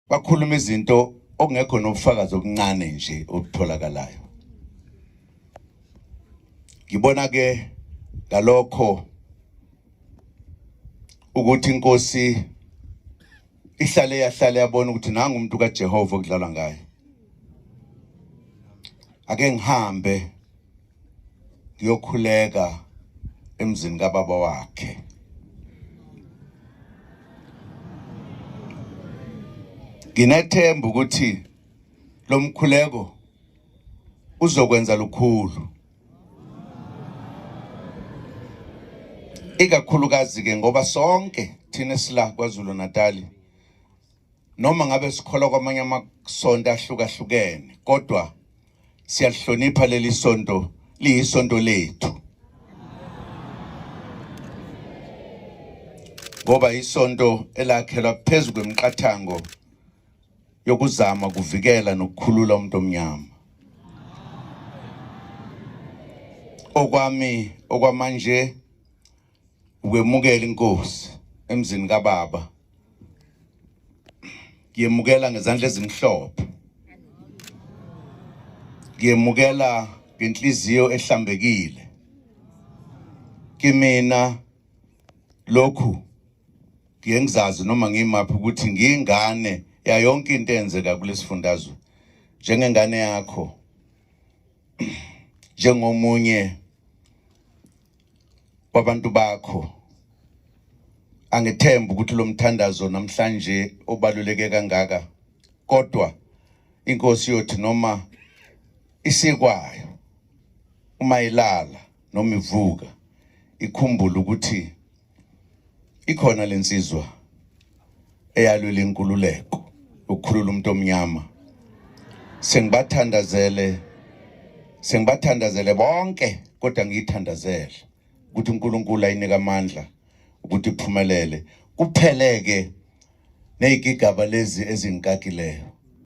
Bakhuluma izinto okungekho nobufakazi obuncane nje obutholakalayo. Ngibona ke ngalokho ukuthi inkosi ihlale yahlale yabona ukuthi nangu umuntu kaJehova okudlalwa ngaye. Ake ngihambe ngiyokhuleka emzini kababa wakhe. Nginethemba ukuthi lo mkhuleko uzokwenza lukhulu, ikakhulukazi ke ngoba sonke thina sila KwaZulu Natal, noma ngabe sikholwa kwamanye amasonto ahlukahlukene, kodwa siyalihlonipha leli sonto, liyisonto lethu, ngoba isonto elakhelwa phezu kwemiqathango yokuzama kuvikela nokukhulula umuntu omnyama. Okwami okwamanje ukwemukela inkosi emzini kababa. Ngiyemukela ngezandla ezimhlophe, ngiyemukela ngenhliziyo ehlambekile. Kimina lokhu ngiye ngizazi noma ngimaphi ukuthi ngiyingane yayonke into eyenzeka kulesifundazwe, njengengane yakho, njengomunye wabantu bakho. Angithembi ukuthi lo mthandazo namhlanje obaluleke kangaka, kodwa inkosi yothi noma isikwayo, uma ilala noma ivuka, ikhumbule ukuthi ikhona lensizwa eyalwela inkululeko ukukhulula umuntu omnyama. Sengibathandazele, sengibathandazele bonke, kodwa ngiyithandazele ukuthi uNkulunkulu ayinika amandla ukuthi iphumelele, kupheleke nezigigaba lezi ezinkakileyo.